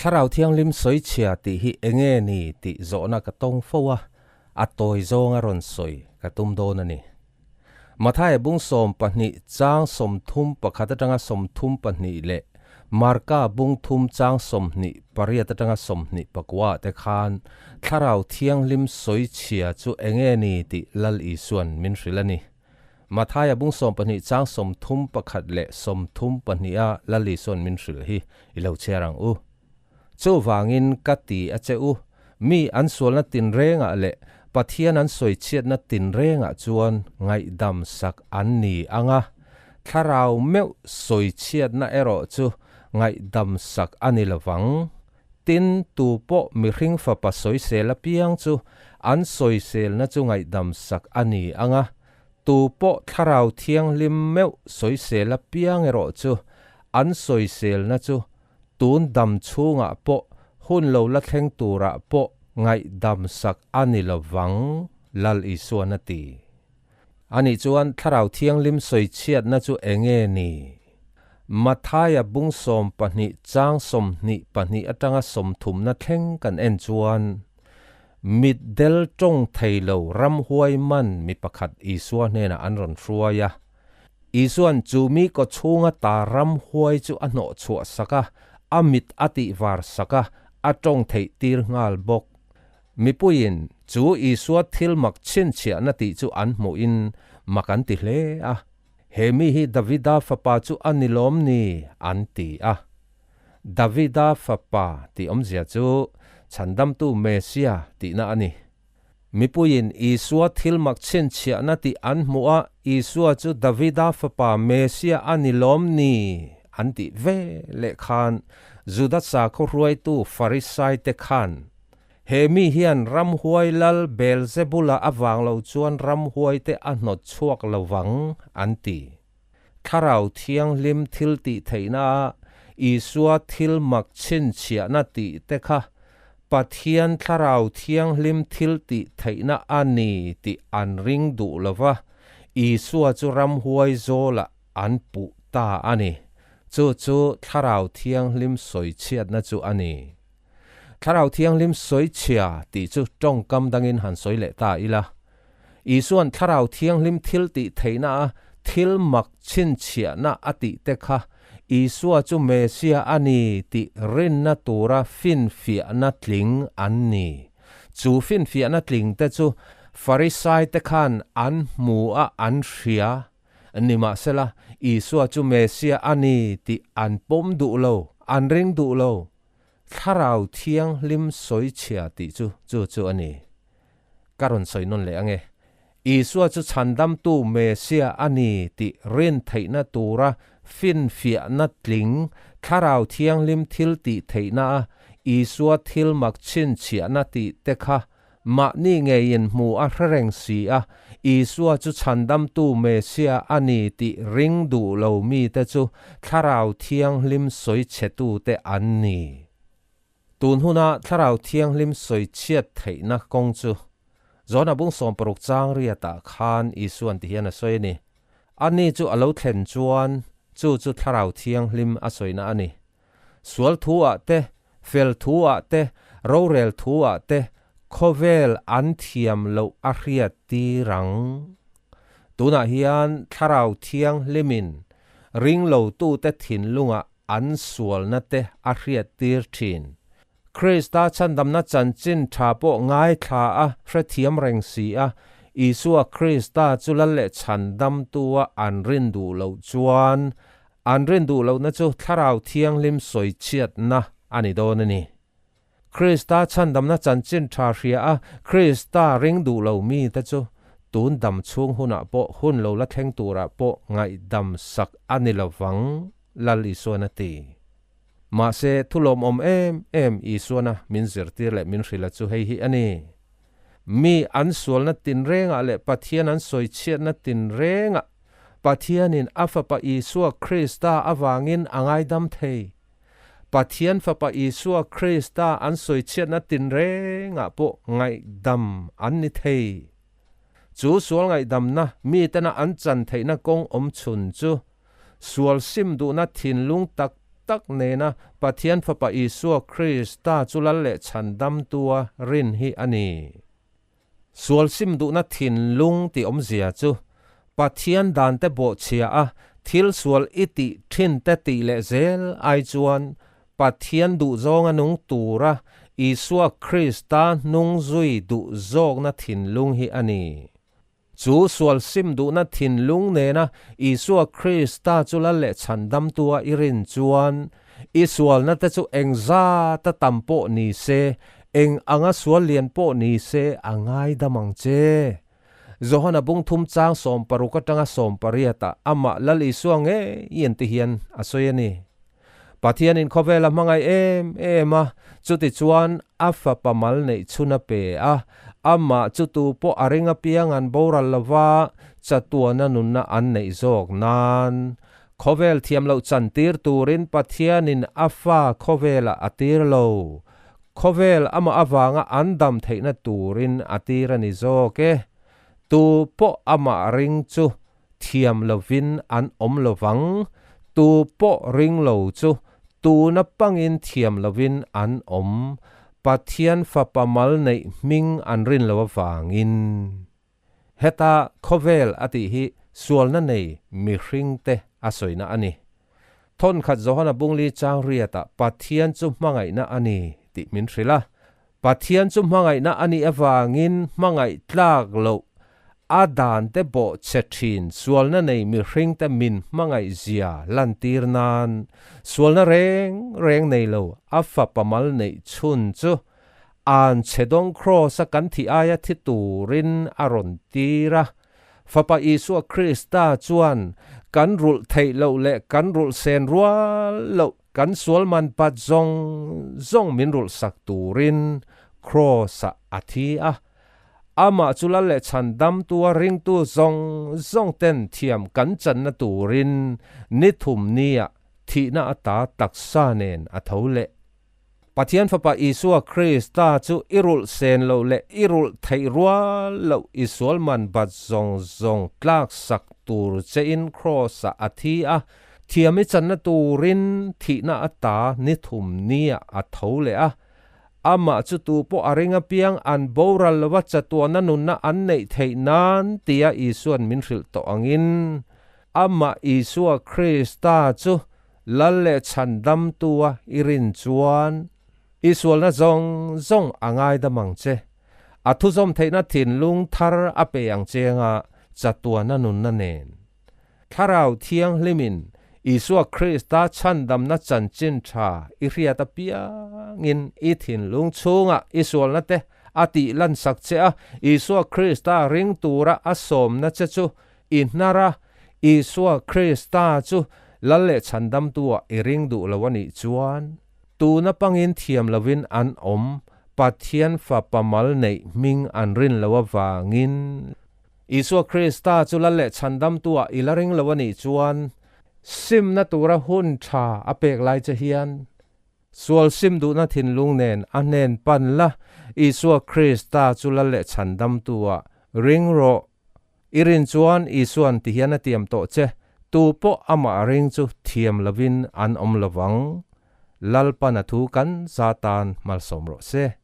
Thlarau Thianghlim sawichhia tih hi enge ni tih zawhna ka tawng fo a, a tawi zawnga rawn sawi ka tum dawn a ni. Mathaia bung 12 chang 31 atanga 32 leh Marka bung 3 chang 28 atanga 29 te khan Thlarau Thianghlim sawichhia chu enge ni tih Lal Isuan min hrilh a ni. Mathaia bung 12 chang 31 leh 32 a Lal Isuan min hrilh hi i lo chhiar ang u. Chuvangin ka ti a che u, mi an sualna tinrengah leh Pathian an sawichhiatna tinrengah chuan ngaihdam sak an ni ang a, thlarau meuh sawichhiatna erawh chu ngaihdam sak a ni lovang. Tin, tu pawh mihring fapa sawisel apiang chu an sawiselna chu ngaihdam sak a ni ang a, tu pawh thlarau thianghlim meuh sawisel apiang erawh chu an sawiselna chu Tun dam chhungah pawh hun lo la thleng turah pawh ngaihdam sak a ni lovang, Lal Isuan a ti. Ani chuan Thlarau Thianghlim sawichhiatna chu enge ni? Mathaia bung 12 chang 22 atanga 30na thleng kan en chuan, Mit del tawng thei lo ramhuai man mi pakhat Isua hnenah an rawn hruai a. Isuan chu mi kaw chhunga ta ramhuai chu a hnawh chhuah sak a, a mit a tih var sak a, a tawng theih tir nghal bawk. Mipuiin chu Isua thil mak chhinchhiahna tih chu an hmuhin mak an ti hle a, He mi hi Davida fapa chu a ni lawm ni? an ti a. Davida fapa tih awmzia chu Chhandamtu Messia tihna a ni. Mipuiin Isua thil mak chhinchhiahna tih an hmuh a, Isua chu Davida fapa Messia a ni lawm ni? an tih ve leh khan Juda sakhaw hruaitu Farisaite khan, He mi hian ramhuai lal Beelzebula avang lo chuan ramhuaite a hnawt chhuak lo vang, an ti. Thlarau Thianghlim thil tih theihna a Isua thil mak chhinchhiahna tih te kha Pathian Thlarau Thianghlim thil tih theihna a ni tih an ring duh lo va, Isua chu ramhuai zawlah an puh ta a ni. Chu chu Thlarau Thianghlim sawichhiatna chu a ni. Thlarau Thianghlim sawichhia tih chu tawngkam dangin han sawi leh ta ila. Isuan Thlarau Thianghlim thil tih theihna a thil mak chhinchhiahna a tih te kha Isua chu Mesia a ni tih rinna tura finfiahna tling an ni. Chu finfiahna tling te chu Farisai te khan an hmu a an hria. Nimahsela, Isua chu Mesia a ni tih an pawm duh lo, an ring duh lo. Thlarau Thianghlim sawichhia tih chu chu chu a ni. Ka rawn sawi nawn leh ange. Isua chu chhandamtu Mesia a ni tih rin theihna tura finfiahna tling Thlarau Thianghlim thil tih theihna a Isua thil mak chhinchhiahna tih te kha mahni ngeiin hmu a hre reng si a, Isua chu chhandamtu Mesia a ni tih ring duh lo mite chu Thlarau Thianghlim sawichhetute an ni. Tun huna Thlarau Thianghlim sawichhiat theihna kawng chu Johna bung 60 chang riatah khan Isuan ti hian a sawi a ni. Ani chu a lo thlen chuan chu chu Thlarau Thianghlim a sawina a ni. Sual thu ah te, fel thu ah te, rorel thu ah te khawvel an thiam loh a hriat tir ang. Tunah hian Thlarau Thianghlimin ringlotute thinlungah an sualna te a hriat tir thin. Krista chhandamna chanchin tha pawh ngaithla a hrethiam reng si a, Isua Krista chu lal leh chhandamtua an rin duh loh chuan an rin duh lohna chu Thlarau Thianghlim sawichhiatna a ni dawn a ni. Krista chhandamna chanchin tha hria a Krista ring duh lo mite chu tun dam chhung hunah pawh hun lo la thleng turah pawh ngaihdam sak a ni lovang, Lal Isuan a ti. Mahse, thu lawmawm em em Isuana min zirtir leh min hrilh a chu hei hi a ni. Mi an sualna tinrengah leh Pathian an sawichhiatna tinrengah Pathianin a Fapa Isua Krista avangin a ngaidam thei. Pathian Fapa Isua Krista an sawichhiatna tinrengah pawh ngaihdam an ni thei. Chu sual ngaihdamna mitena an chan theihna kawng awm chhun chu sual sim duhna thinlung tak tak. tak nena Pathian Fapa Isua Krista chu Lal leh Chhandamtua rin hi a ni. Sual sim duhna thinlung tih awmzia chu Pathian dante bawhchhia a thil sual i tih thin te tih leh zel ai chuan Pathian duhzawnga nung tura Isua Krista hnung zui duh zawkna thinlung hi a ni. Chu sual sim duhna thinlung nena Isua Krista chu lal leh chhandamtua i rin chuan i sualna te chu eng zata tam pawh ni se, eng anga sual lian pawh ni se a ngaidam ang che. Johana bung thum chang 60 atanga 80 ah amah Lal Isua ngei en ti hian a sawi a ni. Pathianin khawvel a hmangaih em em a, chutichuan a fapa mal neih chhun a pe a, amah chu tu pawh a ring apiang an boral lova chatuana nunna an neih zawk nan. Khawvel thiam loh chantir turin Pathianin a fa khawvelah a tir lo. Khawvel amah avanga an dam theihna turin a tir a ni zawk e. Tu pawh amah ring chu thiam lovin an awm lovang, tu pawh ring lo chu tuna pangin thiam lovin an awm, Pathian Fapa mal neih hming an rin lo avangin. Heta khawvel a tih hi sualna nei mihringte a sawina a ni. Thawnkhat Johana Bungli chang riatah Pathian chu hmangaihna a ni tih min hrilh a. Pathian chu hmangaihna a nih avangin hmangaih tlak loh a dante bawh che thin sualna nei mihringte min hmangaih zia lantir nan sualna reng reng nei lo a fapa mal neih chhun chu an chhe dawng kraws a kan thih aia thi turin a rawn tir a. Fapa Isua Krista chuan kan rulh theih loh leh kan rulh sen rual loh Kan sual man pat zawng zawng min rulh sak turin Kraws-ah a thi a. Amah chu lal leh chhan damtua ringtu zawng zawng ten thiam kan channa turin ni thum nia thihna ata taksa nen a tho leh. Pathian Fapa Isua Krista chu i rulh sen loh leh i rulh theih rual loh i sual man bat zawng zawng tlak sak tur chein Kraws-ah a thi a. Thiam i channa turin thihna ata ni thum nia a tho leh a. Amah chu tu pawh a ring apiang an boral lova chatuahna nunna an neih theih nan tia Isua'n min hrilh tawh angin, amah Isua Krista chu Lal leh Chhandamtua i rin chuan i sualna zawng zawng a ngaidam ang che. A thuzawm theihna thinlung thar a pe ang che anga chatuahna nunna nen. Thlarau Thianghlimin Isua Krista chhandamna chanchin tha i hriat apiangin i thinlung chhungah i sualna te a tih lansak che a, Isua Krista ring tura a sawmna che chu i hnar a, Isua Krista chu Lal leh Chhandamtu-ah i ring duh lo a nih chuan, tuna pangin thiam lovin an awm, Pathian Fapa mal neih hming an rin lo avangin. Isua Krista chu Lal leh Chhandamtu-ah i la ring lo a nih chuan, simna tura hun tha a pek lai che hian, sual sim duhna thinlung nen a hnen pan la, Isua Krista chu Lal leh Chhandamtu-ah ring rawh. I rin chuan Isua'n ti hian a tiam tawh che, tu pawh amah ring chu thiam lovin an awm lovang. Lalpan a thu kan za tan malsawm rawh se.